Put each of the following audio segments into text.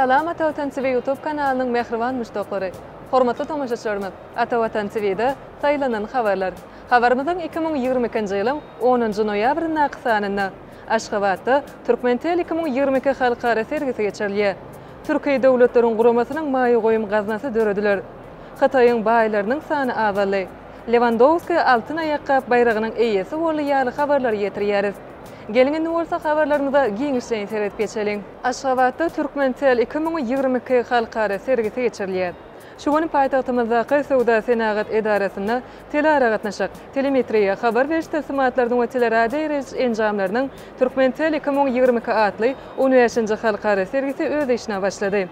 Salam Ata Watan TV YouTube kanalynyň mähriban muşdaklary! Hormatly tomaşaçylarymyz, Ata Watan TV-de saýlanan habarlar. Habarymyzyň 2022-nji ýylyň onunjy noýabryndaky sanynda Aşgabatda Türkmentel 2022 halkara sergisi geçirilýär. Türki döwletleriň guramasynyň maýa goýum gaznasy dörediler. Hytaýyň baýlarynyň sany azaldy. Lewandowski Altyn aýakgap baýragynyň eýesi boldy ýaly habarlary ýetirýäris. Geliň indi bolsa habarlarymyza giňişleýin seredip geçeliň. Aşgabatda Türkmentel 2022 halkara sergisi geçirilýär. Şu gün paýtagtymyzdaky Söwda-senagat edarasynda telearagatnaşyk, telemetriýa, habar beriş tilsimatlarynyň we teleradioýerleşiş enjamlarynyň Türkmentel 2022 atly on bäşinji halkara sergisi öz işine başlady.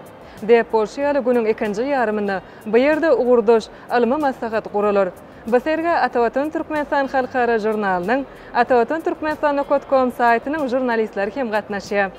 Däp bolşy ýaly, günüň ikinji ýarymynda bu ýerde ugurdaş ylmy maslahat guralar. Bu sergä Atavatan Türkmenistan halkara žurnalynyň, Atavatan Türkmenistan nokat kom saýtynyň žurnalistleri hem gatnaşýar.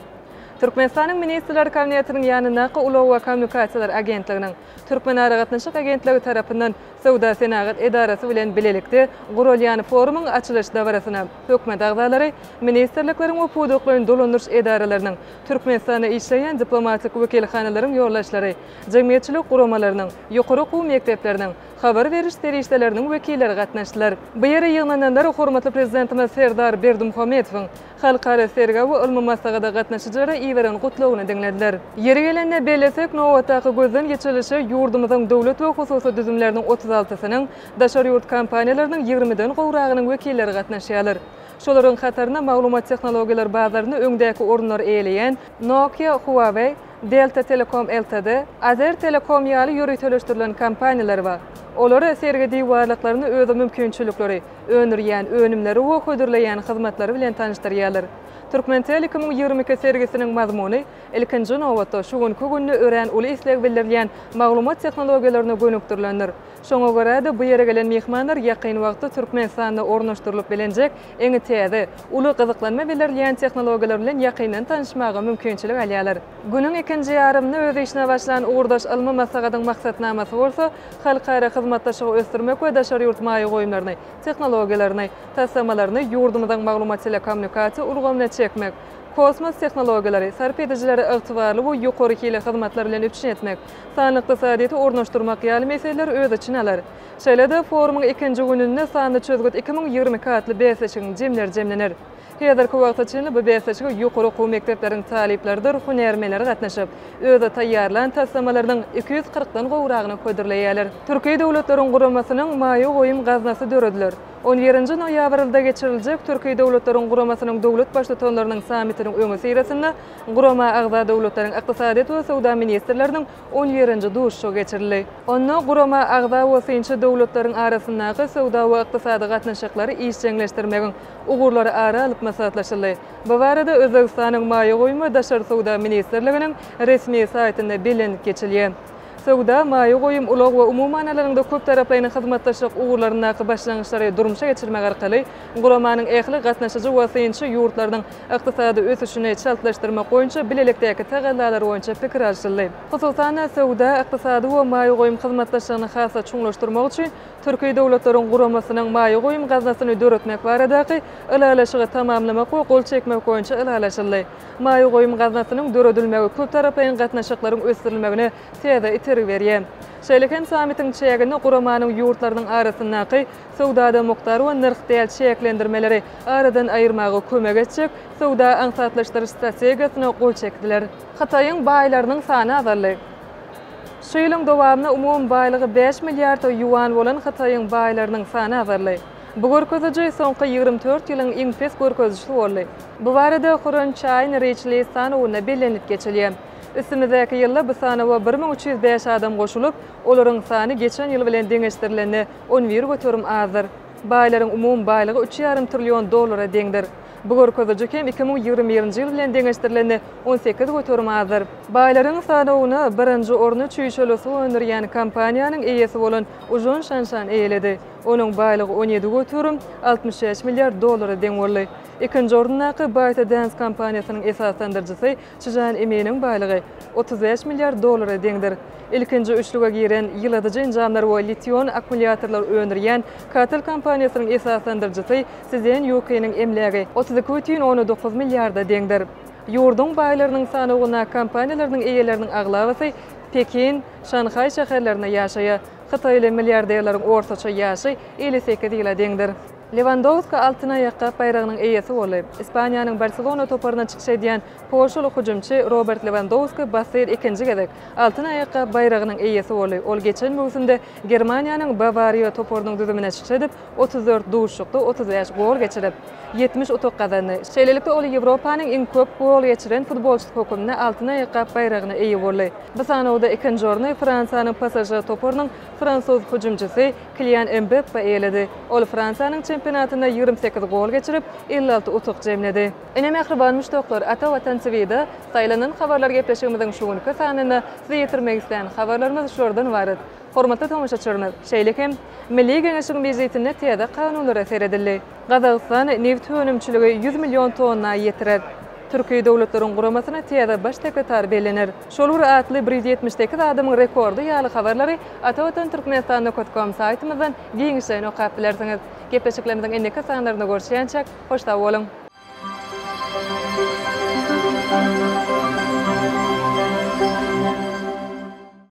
Türkmenistanyň Ministrler Kabinetiniň ýanyndaky Ulag we kommunikasiýalar agentliginiň, Türkmenaragatnaşyk agentligi tarapyndan Söwda-senagat edarasy bilen bilelikde guralýan forumyň açylyş dabarasyna hökümet agzalary, ministrlikleriň we pudaklaýyn dolandyryş edaralarynyň, Türkmenistanda işleýän diplomatik wekilhanalaryň ýolbaşçylary, jemgyýetçilik guramalarynyň, ýokary okuw mekdepleriniň, habar beriş serişdeleriniň wekilleri gatnaşdylar. Bu ýere ýygnananlar hormatly Prezidentimiz Serdar Berdimuhamedowyň halkara sergä we ylmy maslahata gatnaşyjylara iberen Gutlagyny diňlediler. Ýeri gelende bellesek, nobatdaky gözden geçirilişe ýurdumyzyň döwlet we hususy düzümleriniň otuz altysynyň, daşary ýurt kompaniýalarynyň ýigrimiden gowragynyň wekilleri gatnaşýarlar. Şolaryň hatarynda maglumat tehnologiýalar bazarynda öňdäki orunlary eýeleýän Nokia, Huawei, Delta Telecom Ltd, Azer Telecom ýaly ýöriteleşdirilen kompaniýalar bar. Olar sergi diwarlyklarynda öz mümkinçilikleri, öndürýän önümleri we hödürleýän hyzmatlary bilen tanyşdyrýarlar. Türkmentel 2022 sergisiniň mazmuny, ilkinji nobatda, şu günki günde örän uly isleg bildirilýän maglumat tehnologiýalaryna gönükdirilendir. Şoňa görä-de, bu ýere gelen myhmanlar ýakyn wagtda Türkmenistanda ornaşdyrylyp bilinjek iň täze, uly gyzyklanma bildirilýän tehnologiýalar bilen ýakyndan tanyşmaga mümkinçilik alýarlar. Günüň ikinji ýarymynda öz işine başlan ugurdaş ylmy maslahatyň maksatnamasy bolsa, halkara hyzmatdaşlygy ösdürmek we daşary ýurt maýa goýumlaryny, tehnologiýalaryny, taslamalaryny ýurdumyzyň maglumat-telekommunikasiýa ulgamyna çekmek, kosmos tehnologiýalary, sarp edijileri ygtybarly we ýokary hili hyzmatlar bilen üpjün etmek, sanly ykdysadyýeti ornaşdyrmak ýaly meseleleri öz içine alar. Şeýle-de, forumyň ikinji gününde Sanly çözgüt 2022 atly bäsleşigiň jemleri jemlener. Häzirki wagta çenli bu bäsleşige ýokary okuw mekdepleriň talyplarydyr hünärmenleri gatnaşyp, özi taýýarlan taslamalarynyň 240 dan gowragyny hödürleýärler. Türki döwletleriň guramasynyň maýa goýum gaznasy dörediler. On birinji noýabrlda geçiriljek Türki döwletleriň guramasynyň döwlet Baştutanlarynyň sammitiniň öňüsyrasynda gurama agza döwletleriň ykdysadyýet we söwda ministrleriniň on birinji duşuşygy geçirildi. Onda gurama agza we synçy döwletleriň arasyndaky söwda we ykdysady gatnaşyklary işjeňleşdirmegiň ugurlary ara alyp maslahatlaşyldy. Bu barada Özbegistanyň Maýa goýum we daşary söwda ministrliginiň resmi saýtynda bellenilip geçilýär. Söwda, maýa goýum, ulag we umuman alanyňda köptaraplaýyn hyzmatdaşlyk ugurlaryndaky başlangyçlary durmuşa geçirmek arkaly guramanyň ähli gatnaşyjy we synçy ýurtlarynyň ykdysady ösüşini çaltlaşdyrmak boýunça bilelikdäki tagallalar boýunça pikir alşyldy. Hususan-da, söwda, ykdysady we maýa goýum hyzmatdaşlygyny has-da çuňlaşdyrmak üçin Türki döwletleriň guramasynyň maýa goýum gaznasyny döretmek baradaky Ylalaşygy tamamlamak we gol çekmek boýunça ylalaşyldy. Maýa goýum gaznasynyň döredilmegi köptaraplaýyn gatnaşyklaryň ösdürilmegine täze itergi berýär. Şeýle hem sammitiň çäginde guramanyň ýurtlarynyň arasyndaky söwdada mukdar we nyrh däl çäklendirmeleri aradan aýyrmaga kömek etjek söwda aňsatlaşdyryş strategiýasyna gol çekdiler. Hytaýyň baýlarynyň sany azaldy. Şu ýylyň dowamynda umumy baýlygy bäş milliard ýuan bolan Hytaýyň baýlarynyň sany azaldy. Bu görkeziji soňky 24 ýylyň iň pes görkezijisi boldy. Bu barada Hurun China Rich List sanawynda bellenilip geçilýär. Üstümizdäki ýylda bu sanawa 1305 adam goşulyp, olaryň sany geçen ýyl bilen deňeşdirilende 11% azdyr. Baýlaryň umumy baýlygy üç ýarym trillion dollara deňdir. Bu görkeziji hem 2021-nji ýyl bilen deňeşdirilende 18% azdyr. Baýlaryň sanawyna birinji orny çüýşeli suw öndürýän kompaniýanyň eýesi bolan Ujun Şanşan eýeledi. Onuň baýlygy 17%, 65 milliard dollara deň boldy. Ikinji orundaky ByteDance kompaniýasynyň esaslandyryjysy Çžan Iminiň baýlygy 35 milliard dollara deňdir. Ilkinji üçlüge giren ýyladyjy enjamlar we litiýon akkumulýatorlar öndürýän CATL kompaniýasynyň esaslandyryjysy Szen Ýukiniň emlägi 32,9 milliarda deňdir. Ýurduň baýlarynyň sanawyndaky kompaniýalarynyň eýeleriniň aglabasy Pekin, Şanhaý şäherlerinde ýaşaýar. Hytaýly milliarderleriň ortaça ýaşy 58 ýyla deňdir. Lewandowski Altyn aýakgap baýragynyň eýesi boldy. Ispaniýanyň Barselona toparynda çykyş edýän polşaly hüjümçi Robert Lewandowski bassyr ikinji gezek Altyn aýakgap baýragynyň eýesi boldy. Ol geçen möwsümde Germaniýanyň Bawariýa toparynyň düzüminde çykyş edip, 34 duşuşykda 35 gol geçirip, 70 utuk gazandy. Şeýlelikde, ol Ýewropanyň iň köp gol geçiren futbolçysy hökmünde Altyn aýakgap baýragyna eýe boldy. Bu sanawda ikinji orny Fransiýanyň PSŽ toparynyň fransuz hüjümçisi Kilian Mbappe eýeledi. Ol Fransiýanyň çempionatynda 28 gol geçirip, 56 utuk jemledi. Ine, mähriban muşdaklar, Ata Watan TVde Saýlanan habarlar gepleşigimiziň şu günki sanynda size ýetirmek islän habarlarymyz şulardan ybarat. Hormatly tomaşaçylarymyz, şeýle hem Milli Geňeşiň mejlisinde täze kanunlara seredildi. Gazagystan nebit önümçiligi 100 million tonna ýetirer. Türki Döwletleriň Guramasyna täze baş sekretar bellener. Şol bir atly 178 adamyň rekordy ýaly habarlary Atavatan Türkmenistan nokat kom saýtymyzdan giňişleýin okap bilersiňiz. Gepleşiklerimiziň indiki sanlarynda görüşýänçäk, hoş sag boluň!